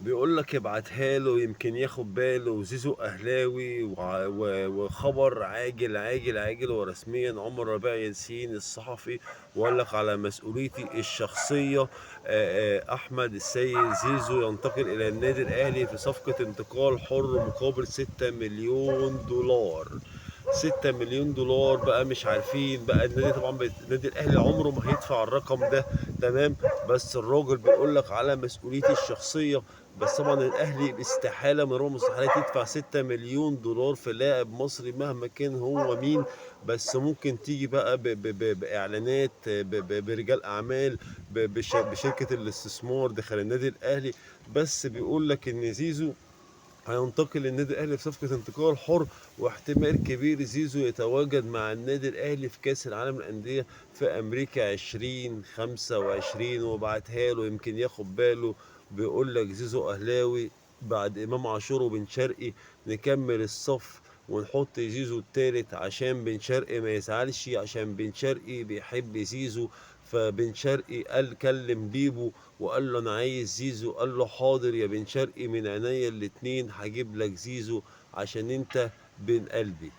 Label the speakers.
Speaker 1: بيقول لك ابعتها له يمكن ياخد باله. زيزو اهلاوي وخبر عاجل عاجل عاجل ورسميا. عمر ربيع ياسين الصحفي وقال لك على مسؤوليتي الشخصية، احمد السيد زيزو ينتقل الى النادي الاهلي في صفقة انتقال حر مقابل 6 مليون دولار. 6 مليون دولار بقى مش عارفين بقى النادي، طبعا النادي الاهلي عمره ما هيدفع الرقم ده، تمام؟ بس الراجل بيقول لك على مسؤوليتي الشخصية. بس طبعا الاهلي استحالة من رغم المستحيلات يدفع 6 مليون دولار في لاعب مصري مهما كان هو مين. بس ممكن تيجي بقى باعلانات، برجال اعمال، بشركه الاستثمار داخل النادي الاهلي. بس بيقول لك ان زيزو هينتقل للنادي الاهلي في صفقة انتقال حر، واحتمال كبير زيزو يتواجد مع النادي الاهلي في كاس العالم للاندية في امريكا 2025. وبعتها له يمكن ياخد باله. بيقول لك زيزو اهلاوي بعد امام عاشور وبن شرقي، نكمل الصف ونحط زيزو التالت عشان بن شرقي ما يزعلش، عشان بن شرقي بيحب زيزو. فبن شرقي قال كلم بيبو وقال له انا عايز زيزو، قال له حاضر يا بن شرقي من عينيا الاتنين، هجيب لك زيزو عشان انت بين قلبي.